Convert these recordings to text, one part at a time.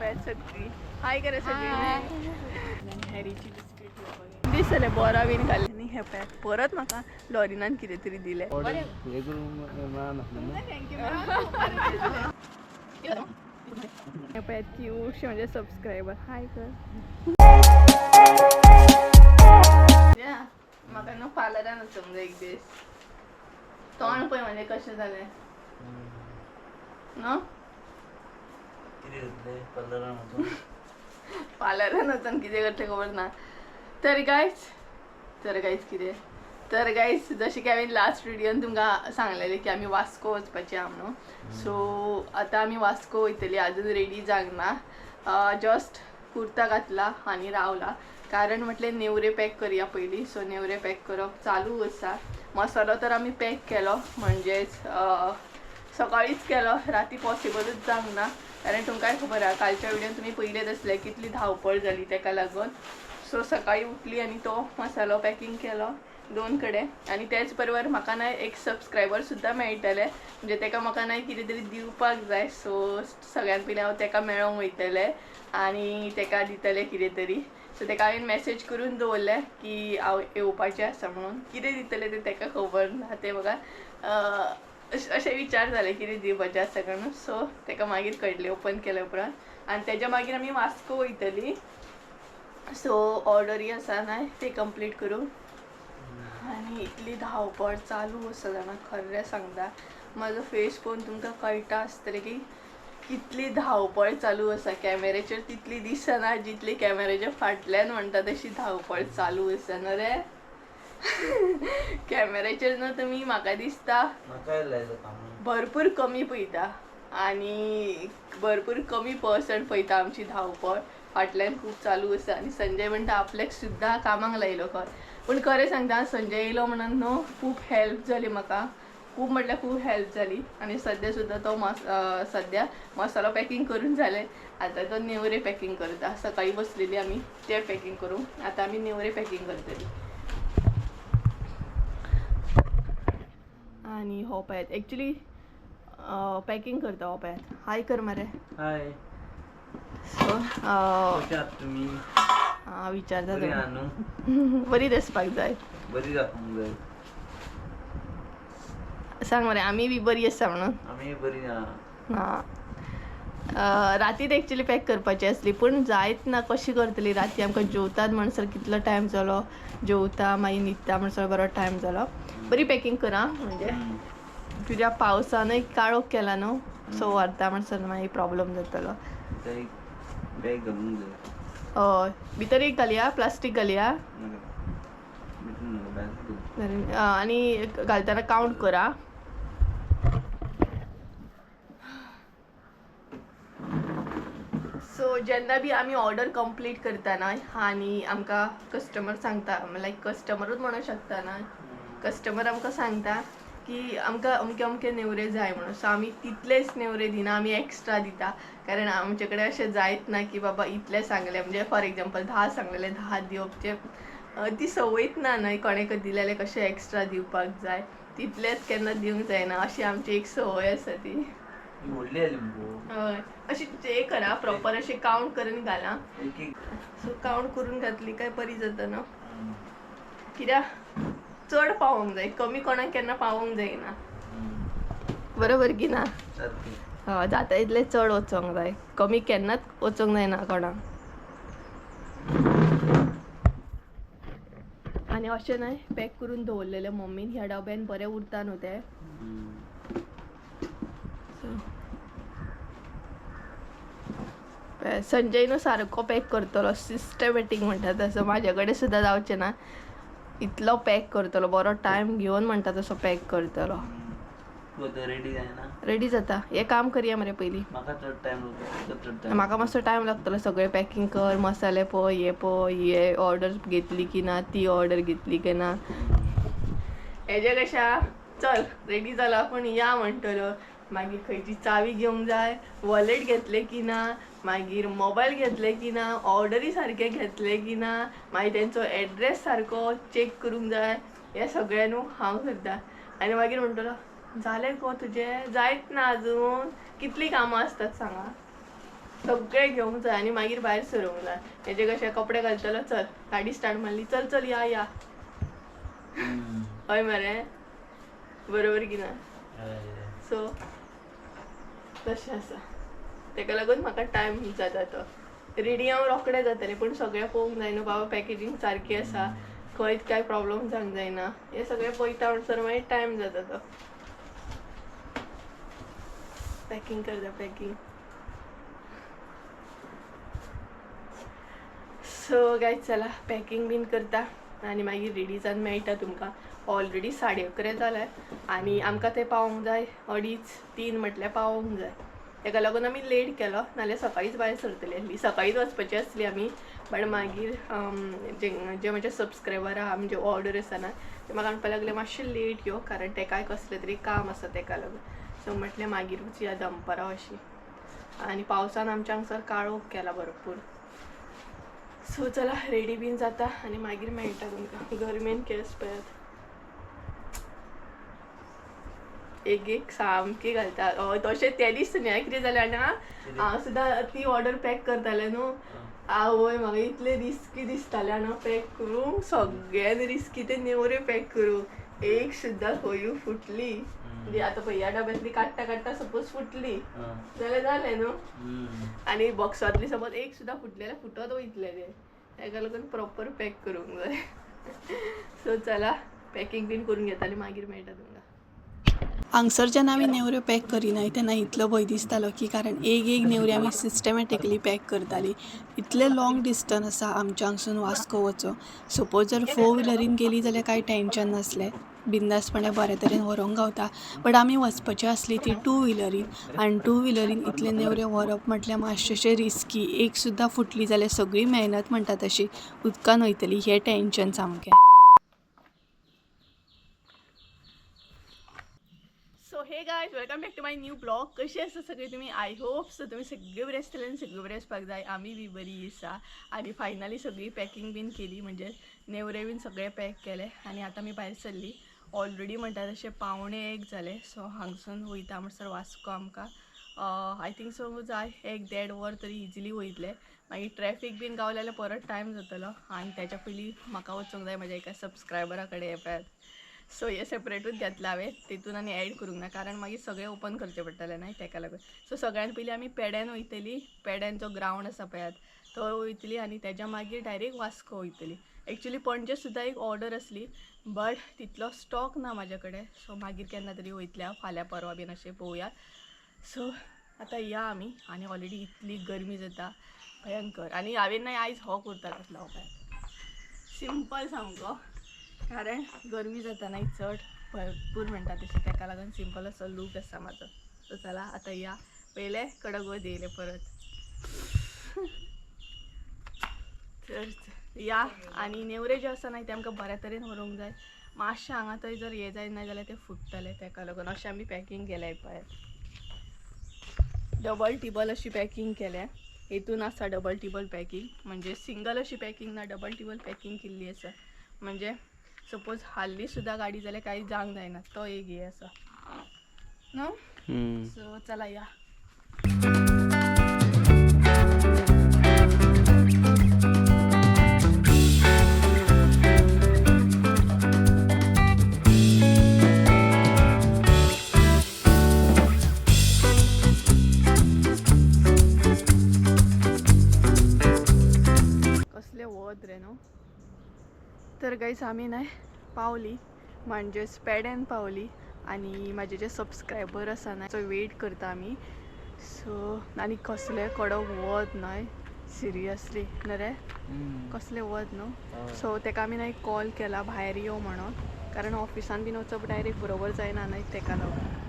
पळयात सगळी हाय करा सगळी. हॅरीची बिस्कीट दिसले बोरा बीन घाल्ले न्ही. हे पळयात परत म्हाका लॉरिनान कितें तरी दिलें. हे पळयात क्यूटशे म्हणजे सबस्क्रायबर. हाय कर. म्हाका न्हू पार्लरान वचूंक जाय एक दीस. तोंड पळय म्हणजे कशें जालें न्हू. पार्लरान वचून कितें करतलें खबर ना. तर गायज, तर गायज कितें, तर गायज जशें की हांवें लास्ट व्हिडियोन तुमकां सांगलेलें की आमी वास्को वचपाचें आहा म्हणून. सो आतां आमी वास्को वयतली. आजून रेडी जावंक ना, जस्ट कुर्ता घातला आनी रावला, कारण म्हटलें नेवरे पॅक करया पयलीं. सो नेवरे पॅक करप चालू आसा. मसालो तर आमी पॅक केलो, म्हणजेच सकाळीच केलो, राती पॉसिबलूच जावंक ना, कारण तुमकांय खबर आहा कालच्या व्हिडियोन तुमी पयलेच आसले कितली धांवपळ जाली तेका लागून. सो सकाळी उठली आनी तो मसालो पॅकिंग केलो दोन कडेन. आनी तेच बरोबर म्हाका ना एक सबस्क्रायबर सुद्दां मेळटले, म्हणजे तेका म्हाका ना कितें तरी दिवपाक जाय. सो सगळ्यान पयलीं हांव तेका मेळोंक वयतलें आनी तेका दितलें कितें तरी. सो तेका हांवें मॅसेज करून दवरलें की हांव येवपाचें आसा म्हणून. कितें दितलें तें तेका खबर ना, तें म्हाका अशें विचार जाले कितें दिवपाचें आसा काय म्हणून. सो तेका मागीर कळटलें ओपन केल्या उपरांत. आनी तेज्या मागीर आमी वास्को वयतली. सो ऑर्डरी आसा ना ते कंप्लीट करूं. आनी इतली धांवपळ चालू आसा जाणा, खरें सांगता. म्हाजो फेस पळोवन तुमकां कळटा आसतलें की कितली धांवपळ चालू आसा. कॅमेऱ्याचेर तितली दिसना जितली कॅमेऱ्याच्या फाटल्यान म्हणटा तशी धांवपळ चालू आसा न्हू रे. कॅमेऱ्याचेर न्हू तुमी म्हाका दिसता भरपूर कमी पळयता आनी भरपूर कमी पर्संट पळयता आमची धांवपळ. फाटल्यान खूब चालू आसा. आनी संजय म्हणटा आपल्याक सुद्दां कामाक लायलो खंय, पूण खरें सांगता संजय येयलो म्हणून न्हू खूब हेल्प जाली म्हाका, खूब म्हटल्यार खूब हेल्प जाली. आनी सद्या सुद्दां तो सद्या मसालो पॅकिंग करून जालें, आतां तो नेवरे पॅकिंग करता. सकाळी बसलेली आमी ते पॅकिंग करूंक, आतां आमी नेवरे पॅकिंग करतली. आनी हो पळयात एक्चुली पॅकिंग करता. हो पळयात, हाय कर मरे. हाय. सो कशे आहात तुमी? विचारता बरी तुमी. आहा न्हू? बरी दिसपाक जाय. बरी दाखोवंक जाय. सांग मरे आमी बी बरी आसा म्हणून. आमी बरी आहा. हां, रातीत एक्चुली पॅक करपाची आसली, पूण जायत ना. कशी करतली राती? आमकां जेवतात म्हणसर कितलो टायम जालो, जेवता मागीर न्हिदता म्हणसर बरो टायम जालो. बरी पॅकिंग करा म्हणजे तुज्या पावसानय काळोख केला न्हू, सो व्हरता म्हणसर मागीर प्रॉब्लम जातलो. एक बॅग घालूंक जाय. हय, भितर एक घालया, प्लास्टीक घालया. आनी घालतना कावंट करा. सो जेन्ना बी आमी ऑर्डर कंप्लीट करतना आनी आमकां कस्टमर सांगता, लायक कस्टमरूच म्हणूंक शकता ना, कस्टमर आमकां सांगता की आमकां अमके अमके नेवरे जाय म्हणून. सो आमी तितलेच नेवरे दिना, आमी एक्स्ट्रा दिता, कारण आमचे कडेन अशें जायत ना की बाबा इतले सांगले, म्हणजे फॉर एग्जाम्पल 10 सांगलेले 10 दिवप, ते ती संवयच ना न्हय. कोणेक दिले जाल्यार कशें एक्स्ट्रा दिवपाक जाय, तितलेच केन्ना दिवंक जायना, अशी आमची एक संवय आसा ती. व्हडली जाली मुगो. हय, अशी हे करा प्रॉपर अशें कावंट करून घाला. सो कावंट करून घातली काय बरी जाता न्हू, कित्याक चड पावोंक जाय, कमी कोणाक केन्ना पावोंक जायना, बरोबर की ना? हय, जाता इतलें चड वचोंक जाय, कमी केन्नाच वचोंक जायना कोणाक. आनी अशें न्हय पॅक करून दवरलेलें मम्मीन ह्या डब्यान बरें उरता न्हू तें. संजय न्हू सारको पॅक करतलो, सिस्टमॅटीक म्हणटा तसो, म्हाजे कडेन सुद्दां जावचें ना इतलो पॅक करतलो, बरो टायम घेवन म्हणटा तसो पॅक करतलो. रेडी जायना? रेडी जाता. हें काम करया मरे पयलीं. म्हाका चड टायम लागता. म्हाका मातसो टायम लागतलो, सगळें पॅकिंग कर, मसाले पळय, हे पळय, हे ऑर्डर घेतली की ना, ती ऑर्डर घेतली की ना. हेजे कशें चल रेडी जाला पूण या म्हणटलो, मागीर खंयची चावी घेवंक जाय, वॉलेट घेतलें की ना, मागीर मोबायल घेतले की ना, ऑर्डरी सारके घेतले की ना, मागीर तेंचो एड्रेस सारको चॅक करूंक जाय, हें सगळें न्हू हांव करता. आनी मागीर म्हणटलो जालें गो तुजें, जायत ना अजून, कितलीं कामां आसतात सांगा. सगळें घेवंक जाय आनी मागीर भायर सरूंक जाय. हेजे कशें कपडे घालतलो, चल गाडी स्टार्ट मारली, चल चल या या. हय मरे, बरोबर की ना? सो तशें आसा, तेका लागून म्हाका टायम जाता. तो रेडी हांव रोखडें जातलें, पूण सगळें पळोवंक जाय न्हू बाबा, पॅकेजींग सारकी आसा, खंयच कांय प्रॉब्लम जावंक जायना, हें सगळें पळयता म्हणसर मागीर टायम जाता. तो पॅकींग करता, पॅकींग. सो गायज चला पॅकींग बीन करता आनी मागीर रेडी जावन मेळटा तुमकां. ऑलरेडी 11:30 जाले आनी आमकां तें पावोंक जाय 3:30 म्हटल्यार पावोंक जाय. तेका लागून आमी लेट केलो, नाल्यार सकाळींच भायर सरतली आसली, सकाळींच वचपाची आसली आमी. बट मागीर जे जे म्हजे सबस्क्रायबर आहा, म्हणजे ऑर्डर आसा ना, ते म्हाका म्हणपाक लागले मातशें लेट यो, कारण तेकाय कसलें तरी काम आसा तेका लागून. सो म्हटलें मागीर वचया दनपरां अशी. आनी पावसान आमच्या हांगसर काळोख केला भरपूर. सो चला रेडी बीन जाता आनी मागीर मेळटा तुमकां. गरमेन केंस पळयात एक एक सामकी घालता. तशें ते दीस न्हय कितें जालें जाणा, हांव सुद्दां ती ऑर्डर पॅक करतालें न्हू, आवय म्हाका इतलें रिस्की दिसतालें जाणा पॅक करूंक, सगळ्यान रिस्की ते नेवऱ्यो पॅक करूंक, एक सुद्दां खंयूय फुटली म्हणजे आतां पळय ह्या डब्यांतली काडटा काडटा सपोज फुटली जाल्यार जालें न्हू. आनी बॉक्सांतली सपोज एक सुद्दां फुटलें जाल्यार फुटत वयतलें तें, तेका लागून प्रॉपर पॅक करूंक जाय. सो चला पॅकींग बीन करून घेता आनी मागीर मेळटा तुमकां. हांगसर जेन्ना आमी नेवऱ्यो पॅक करिनाय तेन्ना इतलो भंय दिसतालो की कारण एक एक नेवरी आमी सिस्टमॅटिकली पॅक करताली. इतलें लॉंग डिस्टन्स आसा आमच्या हांगसून वास्को वचोंक. सपोज जर फोर व्हिलरीन गेली जाल्यार कांय टेंशन नासलें, बिंदासपणे बरे तरेन व्हरोंक गावता. बट आमी वचपाची आसली ती टू व्हिलरीन, आनी टू व्हिलरीन इतले नेवऱ्यो व्हरप म्हटल्यार मातशें रिस्की. एक सुद्दां फुटली जाल्यार सगळी मेहनत म्हणटा तशी उदकान वयतली, हें टेंशन सामकें. So hey guys, welcome back to my new blog. कशी आसा सगळी तुमी? I hope so तुमी सगळी बरी आसतली आनी सगळी बरी आसपाक जाय. आमी बी बरी आसा आनी फायनली सगळी पॅकिंग बीन केली, म्हणजे नेवरे बीन सगळे पॅक केले आनी आतां आमी भायर सरली. ऑलरेडी म्हणटा तशें 12:45 जाले. सो हांगसून वयता म्हणसर वास्को आमकां I think so जाय 1-1.5 वर तरी इजिली वयतले. मागीर ट्रॅफीक बीन गावलें जाल्यार परत टायम जातलो आनी तेच्या पयलीं म्हाका वचूंक जाय म्हाज्या एका सबस्क्रायबरा कडेन पळयात. सो हे सेपरेटूच घेतला हांवें, तितून आनी एड करूंक ना, कारण मागीर सगळें ओपन करचें पडटलें न्हय तेका लागून. सो सगळ्यान पयलीं आमी पेड्यान वयतली, पेड्यान जो ग्रावंड आसा पळयात तो वयतली आनी तेज्या मागीर डायरेक्ट वास्को वयतली. एक्चुली पणजे सुद्दां एक ऑर्डर आसली, बट तितलो स्टॉक ना म्हाज्या कडेन. सो मागीर केन्ना तरी वयतले हांव, फाल्यां परवां बीन अशें पळोवया. सो आतां या आमी. आनी ऑलरेडी इतली गरमी जाता भयंकर. आनी हांवें न्हय आयज हो कुर्ता घातला, हो पळयात सिंपल सामको, कारण गरमी जाता न्हय चड भरपूर म्हणटा तशें, तेका लागून सिंपल असो लूक आसा म्हाजो. सो चला आतां या, पयलें कडक वत येयलें परत. तर या आनी नेवरे जे आसा न्हय ते आमकां बऱ्या तरेन व्हरूंक जाय. मातशें हांगा थंय जर हें जायना जाल्यार ते फुट्टले, तेका लागून अशें आमी पॅकींग केलें पळयात. डबल टिबल अशी पॅकींग केलें, हितून आसा डबल टिबल पॅकींग, म्हणजे सिंगल अशी पॅकींग ना, डबल टिबल पॅकींग केल्ली आसा. म्हणजे सपोज हाल्ली सुद्दां गाडी जाल्यार कांय जावंक जायना, तो एक हें आसा न्हू. सो चला या. कसलें वत रे न्हू. तर गायज आमी न्हय पावली, म्हणजेच पेड्यान पावली आनी म्हाजे जे सबस्क्रायबर आसा न्हय तो वेट करता आमी. सो आनी कसलें कडक वत न्हय, सिरियसली न्हय रे, कसलें वत न्हू. सो तेका आमी न्हय कॉल केला भायर यो म्हणून, कारण ऑफिसान बीन वचप डायरेक्ट बरोबर जायना न्हय तेका लागून.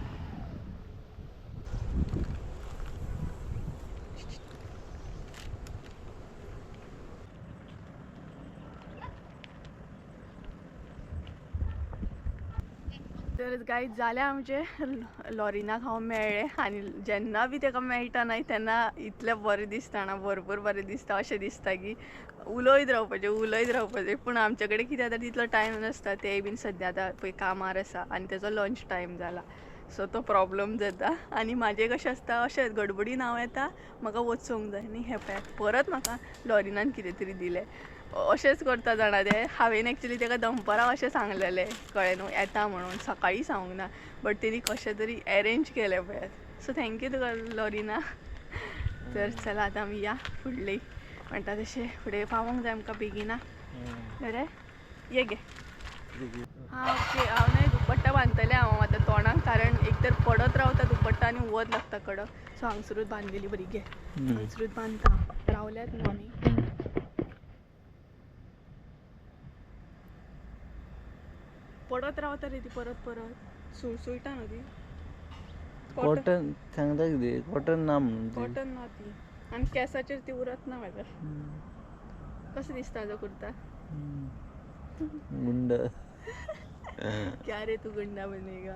तर गायज जालें आमचें, लॉरिनाक हांव मेळ्ळें आनी जेन्ना बी तेका मेळटा न्हय तेन्ना इतलें बरें दिसता ना, भरपूर बरें दिसता. अशें दिसता की उलयत रावपाचें उलयत रावपाचें, पूण आमचे कडेन कितें जाता तितलो टायम नासता. तेय बीन सद्या आतां पळय कामार आसा आनी तेजो लंच टायम जाला. सो तो प्रॉब्लम जाता. आनी म्हाजें कशें आसता अशें गडबडीन हांव येता, म्हाका वचूंक जाय न्ही. हें पळयात परत म्हाका लॉरिनान कितें तरी दिलें. अशेंच करता जाणा तें. हांवें एक्चुली ताका दनपरां अशें सांगलेलें, कळ्ळें न्हू, येता म्हणून, सकाळीं सांगूंक ना, बट तेणी कशें तरी एरेंज केलें पळयात. सो thank you तुका लॉरिना. तर चला आतां आमी या फुडली म्हणटा तशें फुडें पावोंक जाय आमकां बेगिना. बरें ये गे. हां ओके. हांव न्हय दुपट्टा बांदतलें हांव आतां तोंडाक, कारण एक तर पडत रावता दुपट्टा आनी वत लागता कडक. सो हांगसरूच बांदलेली बरी घे, हांगसरूच बांदता. रावल्यात न्हू आमी. पडत रावता रे ती परत परत, सुळसुळटा न्हू ती. कॉटन सांगता कितें, कॉटन ना म्हणून. कॉटन ना ती, आनी केसाचेर ती उरत ना म्हाज्या. कसो दिसता म्हाजो कुर्ता? गुंड. क्या रे तू गुंडा बनेगा.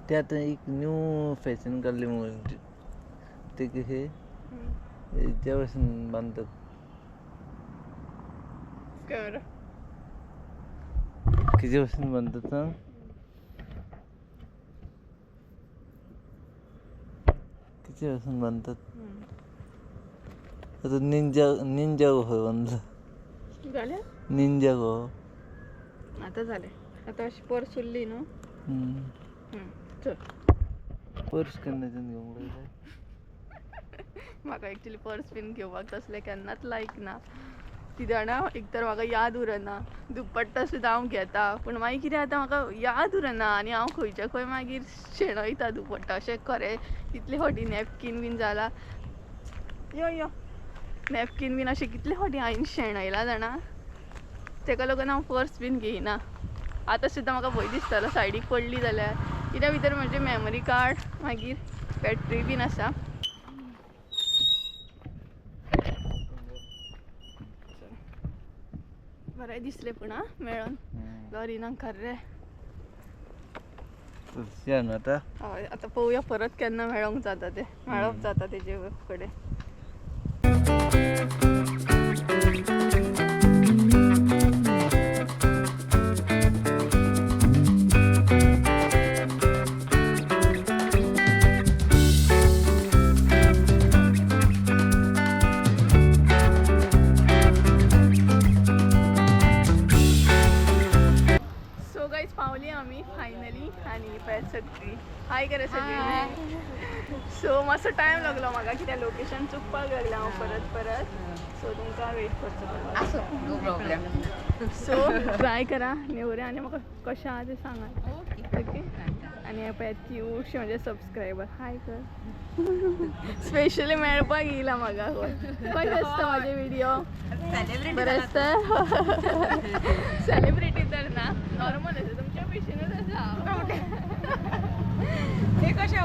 ते आतां एक न्यू फॅशन काडली म्हणून ते कशें हेच्या भशेन बांदतात. कॅमेरा किती भशेन बांदतात सांग. किती भशेन बांदतात आतां. निंजा निंजा कसो बांदला. जालें. निंजा गो. आतां जालें. आतां अशी पर्स उरली न्हू. चल. पर्स केन्नाच्यान घेवंक लागले. म्हाका एक्चुली पर्स बीन घेवपाक तसलें केन्नाच लायक ना. कितें जाणा, एक तर म्हाका याद उरना. दुपट्टा सुद्दां हांव घेता पूण मागीर कितें जाता म्हाका याद उरना आनी हांव खंयच्या खंय मागीर शेणयता दुपट्टा. अशें खरें कितले फावटी नॅपकीन बीन जाला, यो यो नॅपकीन बीन अशें कितले फावटी हांवें शेणयलां जाणा. तेका लागून हांव पर्स बीन घेयना. आतां सुद्दां म्हाका भंय दिसतालो सायडीक पडली जाल्यार. कित्या भितर म्हजें मेमरी कार्ड मागीर बॅटरी बीन आसा. बरें दिसलें पूण आं मेळोन लॉरिनाक खरें. या न्हू आतां. हय आतां पळोवया परत केन्ना मेळोंक जाता तें, मेळप जाता तेजे कडेन. सो गायज पावली आमी फायनली आनी पळयात सगळीं हाय करा सगळीं. सो मातसो टायम लागलो म्हाका कित्याक लोकेशन चुकपाक लागलें हांव परत परत. सो तुमकां वेट करचो पडलो. आसो, नो प्रॉब्लेम. सो ट्राय करा नेवऱ्या आनी म्हाका कशें आहा तें सांगात. ओके. आनी हे पळयात क्यूटशे म्हजे सबस्क्रायबर. हाय कर. स्पेशली मेळपाक येयला म्हाका. कशें आसता म्हाजे व्हिडियो? बरें आसता. सेलिब्रिटी तर ना, नॉर्मल आसा तुमच्या भशेनूच आसा. ते कशें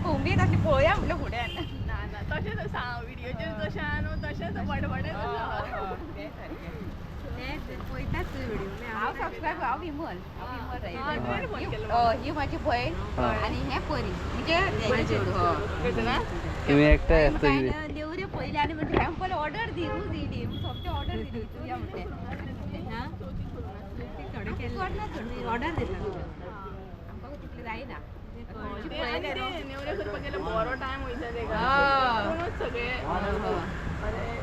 उमेद आसली पळोवया म्हटलें फुड्यान. ना ना तशेंच आसा हांव व्हिडियोचेर जशें आहा न्हू तशेंच बडबडेच आसा. हांव सबस्क्रायब, हांव विमल, हांव विमल तुवें फोन केलो. राय. ही म्हाजी भयण आनी हें परी, म्हणजे हेजें चेडूं. कळटा ना. तुमी एकठांय आसता कितें. नेवऱ्यो पयले आनी म्हणटा हांवें पयलें ऑर्डर दी न्हू दिली, सोमतें ऑर्डर दिली तुया म्हटलें. ऑर्डर दिला आमकां तितलें जायना. ते आनी ते नेवऱ्यो करपाक गेल्यार बरो टायम वयता तेका. कोणूच सगळे बरें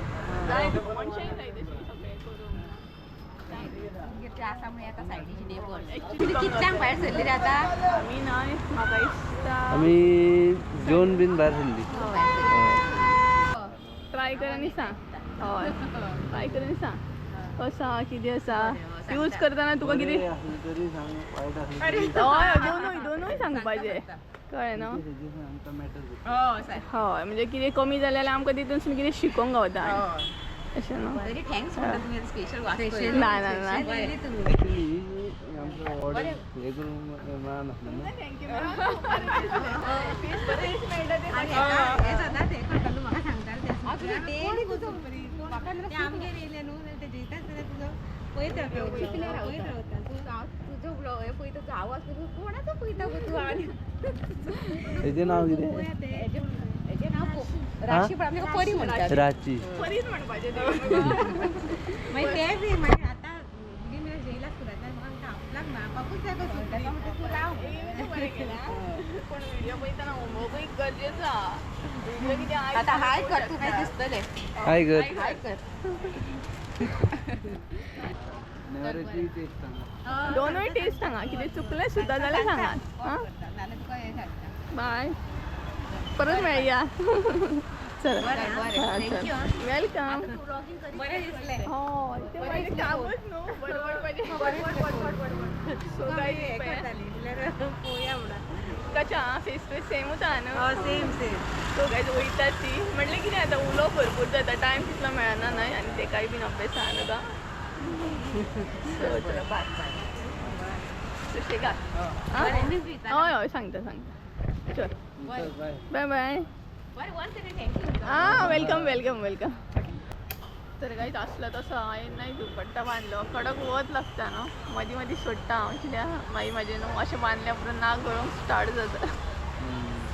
जाय, मनशांय जाय तशीं सगळें करूंक. ते आसा म्हणून येता सायडीची नेबर. Actually कितल्यांक भायर सरली रे आतां? आमी न्हय म्हाका दिसता आमी जेवन बीन भायर सरली. ट्राय कर आनी सांग. हय ट्राय कर आनी सांग कसो आहा कितें आसा. यूज करतना तुका कितें बरें आसलें तरी सांग, वायट आसलें तरी हय दोनूय दोनूय सांगपाचें, कळ्ळें न्हू. आमकां मॅटर करता. हय म्हणजे कितें कमी जालें जाल्यार आमकां तितूनसून कितें शिकोंक गावता अशें न्हू. तरी thanks म्हणटा तुमी स्पेशल. ना ना ना. ऍक्च्युली आमकां ऑर्डर हे करूंक मेळनासलें न्हू. Thank you. हें सदांच हें करता न्हू, म्हाका सांगतालें तें. डेली तुजो ते आमगेर येयलें न्हू जाल्यार ते जेयता आसतना तुजो पळयत रावता, पळयत रावता तूं. हांव तुजो ब्लॉग हें पळयता, तुजो आवाज पळयता, कोणाचो पळयता गो तूं? आनी हेजें नांव कितें? हेजें नांव राशी, पण आमकां परी म्हणटात. राची. परीच म्हणपाचें तें. मागीर तें बी मागीर आतां तुगे मेळ जेयला स्कुलांतल्यान म्हाका बरें केलें पूण व्हिडिओ पळयतना होमवर्कूय गरजेचो आहा. व्हिडिओ कितें आतां हाय कर तूं, काय दिसतलें. हाय कर. हाय कर. दोनूय टेस्ट सांगा, कितें चुकलें सुद्दां जाल्यार सांगात. आं, बाय, परत मेळया. चल, welcome. बरें दिसलें. हय, तें म्हाजें कामच न्हू, बडबड म्हाजें. सो गायज, कशें आहा फेस टू सेमूच आहा न्हू? Same same. So guys, वयता ती म्हणलें कितें आतां उलोवप भरपूर जाता, टायम तितलो मेळना न्हय, आनी तेकाय बीन अभ्यास आहा न्हू गा. सो चला, बाय बाय, सुशेगाद. हय हय, सांगता सांगता. चल, बाय बाय. आं, welcome welcome welcome. तर कांयच आसलो तसो हांवें न्हय दुपट्टा बांदलो. कडक वत लागता न्हू, मदीं मदीं सोडटा हांव, कित्याक मागीर म्हाजें न्हू अशें बांदल्या उपरांत नाक गळोंक स्टार्ट जाता.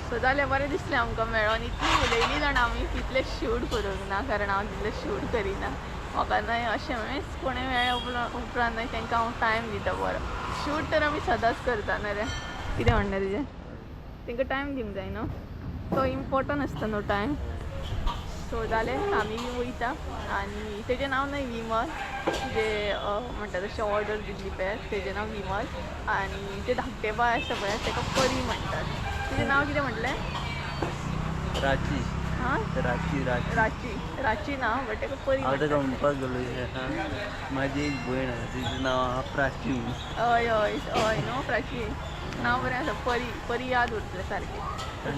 सो जालें, बरें दिसलें आमकां मेळोन. इतली उलयली जाणा आमी, तितलें शूट करूंक ना, कारण हांव तितलें शूट करिना. म्हाका न्हय अशें मीन्स कोणूय मेळ्ळ्या उपरांत न्हय तांकां हांव टायम दिता बरो. शूट तर आमी सदांच करता न्हय रे, कितें म्हणणें तुजें? तांकां टायम दिवंक जाय न्हू, तो इम्पोर्टंट आसता न्हू टायम. सो जालें, आमी वयता. आनी तेजें नांव न्हय विमल, जे म्हणटा तशें ऑर्डर दिल्ली पळय तेजें नांव विमल. आनी तें धाकटें बाय आसा पळय ताका परी म्हणटात. तुजें नांव कितें म्हटलें? राची. हां, राची राची. राची राची ना, बट ताका परी हांव ताका म्हणटात. म्हणपाक गेलो, म्हाजी एक भयण आसा तिचें नांव आहा प्राची. हय हय हय न्हू, प्राची नांव बरें आसा. परी परी याद उरतलें सारकें.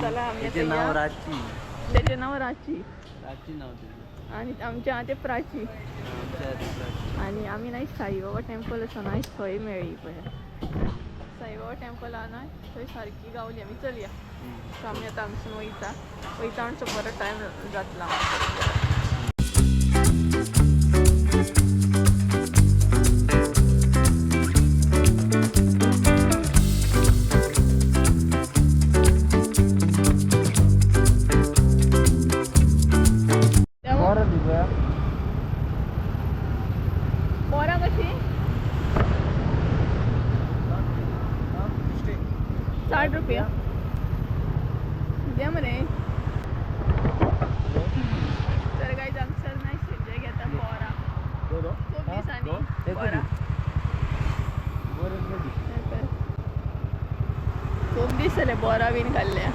चला आमी तेचें नांव आतां. राची. तेजें नांव राची. राची नांव तेजें. आनी आमचें आहा तें प्राची. आमचें आहा तें प्राची. आनी आमी न्हय साईबाबा टेम्पल आसा न्हय थंय मेळ्ळी पळय. साईबाबा टेम्पल आहा न्हय थंय सारकी गावली आमी. चलया. सो आमी आतां हांगसून वयता वयता म्हणसर बरो टायम जातलो आमकां. बरें तुका. बोरां कशीं? 60 रुपया द्या मरे. तर गायज, हांगसर न्हय संजय घेता बोरां, खूब दिसांनी बोरां, खूब दीस जाले बोरां बीन खाल्ल्या.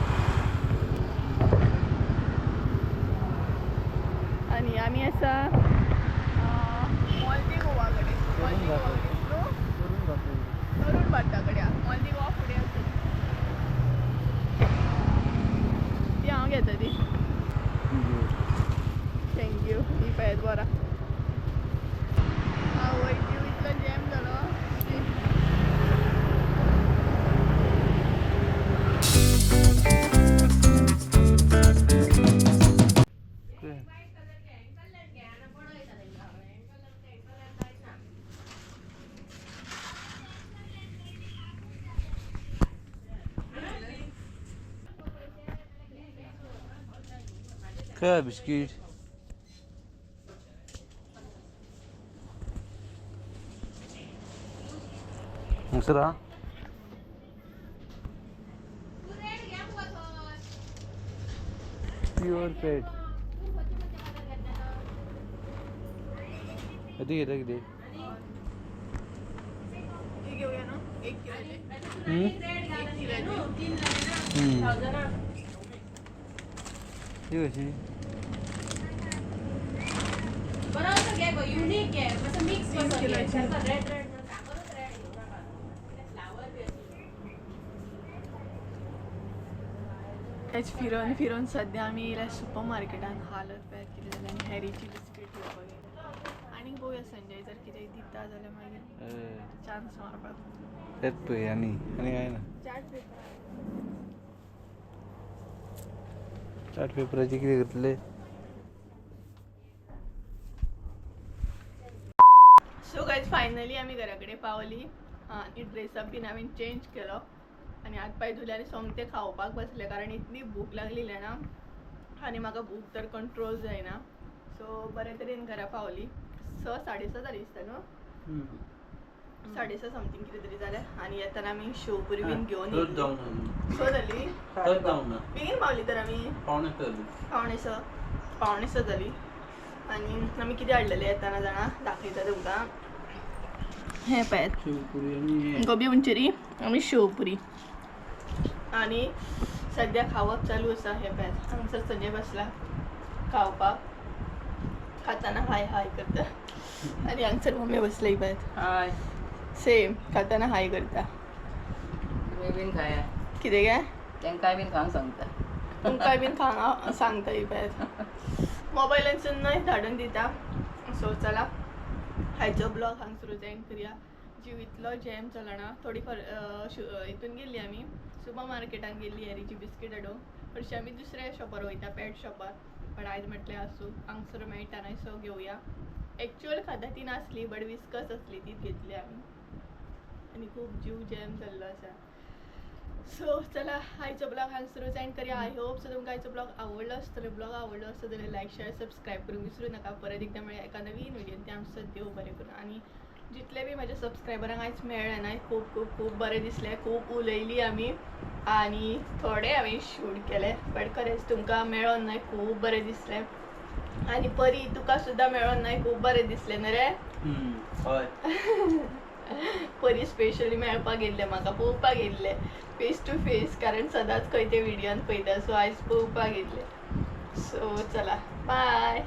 आनी आमी आसा मोल्दी गोवा कडेन, मोल्दी गोवा कडेन न्हू, तरुण भारता कडेन. मोल्दी गोवा फुडें आसा. ती हांव घेता ती. Thank you. ही पळयात बोरां. आवय, जीव इतलो जॅम जालो. खंय बिस्कीट? हांगसर आहा प्युअर फॅट. कितें घेता कितें? ती घेवया न्हू 1 किलोची. 1 किलोची. ती कशी? बरो असो घे गो, युनिक घे, मातसो मिक्स तीन कसो घे. किलोची. सारको रेड रेड म्हणून साकरूच रेड घेवं नाका. फ्लावर बी अशी. तेच फिरोन फिरोन सद्या आमी येयल्या सुपर मार्केटान. हालत पळयात कितें जालें. आनी हॅरीची बिस्कीट घेवपाक गेली. आनी पळोवया संजय जर कितेंय दिता जाल्यार मागीर चान्स मारपाक. तेच पळय. आनी आनी कांय ना. Chart paper. चार्ट पेपराचे कितें करतले? सो गायज, फायनली आमी घरा कडेन पावली आनी ड्रेसअप बीन हांवें चेंज केलो आनी हात पांय धुले आनी सोमतें खावपाक बसलें, कारण इतली भूक लागली जाणा, आनी म्हाका भूक तर कंट्रोल जायना. सो बरे तरेन घरा पावली. 6 साडे 6 जालीं दिसता न्हू. 6:30 समथींग कितें तरी जालें. आनी येताना आमी शेवपुरी बीन घेवन तोच येयल्ली. जावंक सो जाली ना, तोच जावंक ना. बेगीन पावली तर आमी 5:45 जाली. 5:45, 5:45 जाली. आनी आमी कितें हाडलेलें येताना जाणा, दाखयता तुमकां. हें पळयात, शेवपुरी आनी हें. गोबी मंचुरी आनी शेवपुरी. आनी सद्या खावप चालू आसा. हें पळयात, हांगसर संजय बसला खावपाक, खाताना हाय हाय करता. आनी हांगसर मम्मी बसली पळयात. हाय. सेम खाताना हाय करता. तुमी बीन खाया. कितें काय? तांकांय बीन खावंक सांगता. तुमकांय बीन खावंक सांगता. ही पळयात, मोबायलांसून न्हय धाडून दिता. सो चला, आयचो ब्लॉग हांगसरूच एंड करया. जीव इतलो जॅम जाला ना. थोडी फार हितून गेल्ली आमी, सुपर मार्केटान गेल्ली हॅरीची बिस्कीट हाडूंक. हरशीं आमी दुसऱ्या शॉपार वयता, पेट शॉपार, पण आयज म्हटलें आसूं, हांगसर मेळटा न्हय, सो घेवया. एक्चुअल खाता ती नासली, बट विस्कस आसली, तीच घेतली आमी. आनी खूब जीव जॅम जाल्लो आसा. सो चला, आयचो ब्लॉग हांगसरूच एंड करया. I hope so तुमकां आयचो ब्लॉग आवडलो आसतलो. ब्लॉग आवडलो आसतो जाल्यार लायक, शेअर, सबस्क्रायब करूंक विसरू नाका. परत एकदां मेळया एका नवीन व्हिडियोन. ते आमचो देव बरें करूं. आनी जितले बी म्हाज्या सबस्क्रायबरांक आयज मेळ्ळें ना, खूब खूब खूब बरें दिसलें. खूब उलयली आमी आनी थोडे हांवें शूट केले, बट खरेंच तुमकां मेळोन न्हय खूब बरें दिसलें. आनी परी, तुका सुद्दां मेळोन न्हय खूब बरें दिसलें न्हय रे? हय. परी स्पेशली मेळपाक येयल्लें म्हाका, पळोवपाक येयल्लें फेस टू फेस, कारण सदांच खंय ते व्हिडियोन पळयता. सो आयज पळोवपाक येयल्लें. सो चला, बाय.